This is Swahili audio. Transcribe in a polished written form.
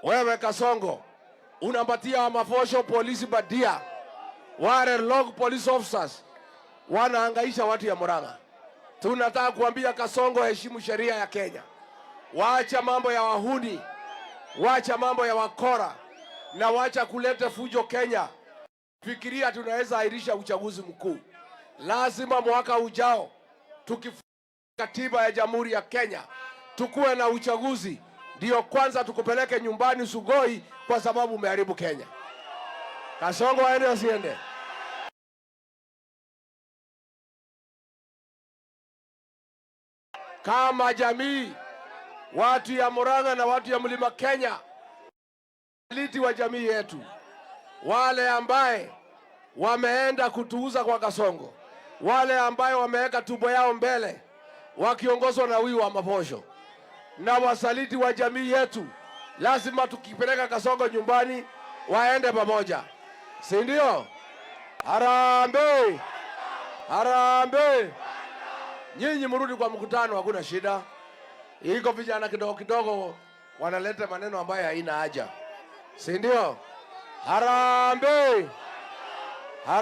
Wewe Kasongo unapatia Wamavosho polisi badia, wale rogue police officers wanahangaisha watu ya Murang'a. Tunataka kuambia Kasongo, heshimu sheria ya Kenya, wacha mambo ya wahuni, wacha mambo ya wakora na wacha kuleta fujo Kenya. Fikiria tunaweza ahirisha uchaguzi mkuu. Lazima mwaka ujao tukifuata katiba ya Jamhuri ya Kenya tukuwe na uchaguzi, ndio kwanza tukupeleke nyumbani Sugoi, kwa sababu umeharibu Kenya. Kasongo aende asiende? Kama jamii, watu ya Murang'a na watu ya Mlima Kenya, liti wa jamii yetu, wale ambaye wameenda kutuuza kwa Kasongo, wale ambaye wameweka tumbo yao mbele wakiongozwa na huyu wa Mavosho na wasaliti wa jamii yetu, lazima tukipeleka Kasongo nyumbani waende pamoja, si ndio? Harambee! Harambee! Nyinyi mrudi kwa mkutano, hakuna shida. Iko vijana kidogo kidogo wanaleta maneno ambayo haina haja, si ndio? Harambee!